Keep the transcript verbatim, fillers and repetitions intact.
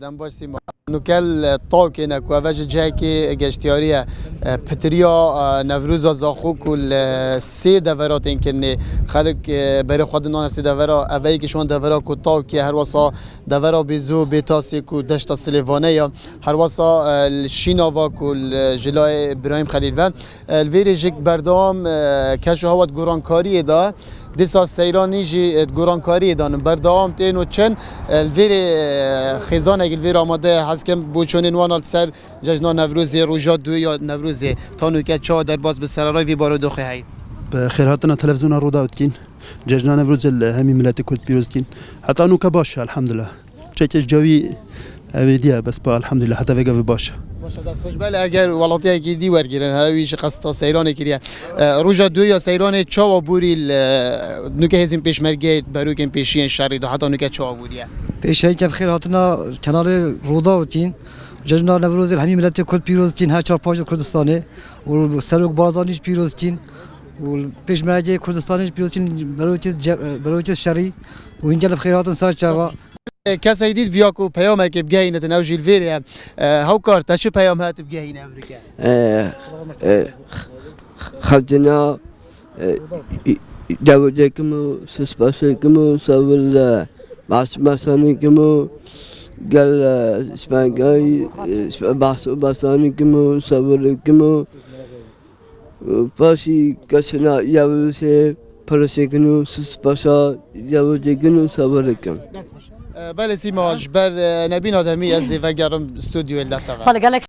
Dem baş Sîma. Nûke li Tawkê ne ku eve ji cihekê geştiyarî ye. E, pitiriya, e, Newroza Zaxo ku li sê devera tên kirinê. Xelk, e, berê xwe didane sê devera. Eve yekî ji wan devera ku Tawkê, herwasa devera Bêzo, Bêtasê ku deşta Silêvane ya. Herwasa, e, li Şînava ku li, ji layê Birahîm Xelîl ve. E, li vêrê jî berdewam, e, keş û hewa di gorankariyê de. Dîsa seyranî jî, e, di gorankariyê de ne. Berdewam tên û çin, e, li vêrê, e, xêzanek li vêr amade ye. Hez kim bo çonên wan li ser cejna Newrozê, roja duyê ya Newrozê. Ta nûke çawa derbas bi sereray vî barodoxê heyî? Bi xêrhatina televîzyona Rûdaw dikîn. Cejna Newrozê li hemî miletê Kurd pîroz dikîn. Heta nûke baş e, elhamdulillah. Çekê ji cewî ev ê diye, bes pa elhamdulillah, heta vêga vê baş e. Baş e, dest xweş. Belê eger welatiyekî dî wergirin, her wî ji qesta seyranê kiriye. E, roja duyê ya seyranê çawa borî li, e, nûke hêzên pêşmergeyê, berokên pêşiyên şerî de heta nûke çawa boriye? Pêşeyî ke bi xêr hatina kenalê Rûdaw tîn. Cejna Newrozê li hemî miletê Kurd pîroz tîn, her çar parçeyê Kurdistanê. Û Serok Barzanî jî pîroz tîn. Û pêşmergeyê Kurdistanê jî pîroz tîn, berokê ce-, berokê şerî. Û hîn gelek bi xêr hatin ser çava. Kesek dît viya ku peyamekê bigehînitin, ew jî li vêrê ye. E, hewkar, te çi peyam heye tu bigehîne evrike? E, e, xewtina, e, dewicê kim û sispaşê kim û sewil, e, behs besanî kim û gel, e, spengay, e, behs û besanî kim û sewil kim û Paşî kesina yavuzê, parasêkin û sis paşa yavuzêkin û sabirikin. E, belê Sîma, ji ber, e, nebîna demî ez ê vegerim stûdyoyê li Def T V. Belê, gelek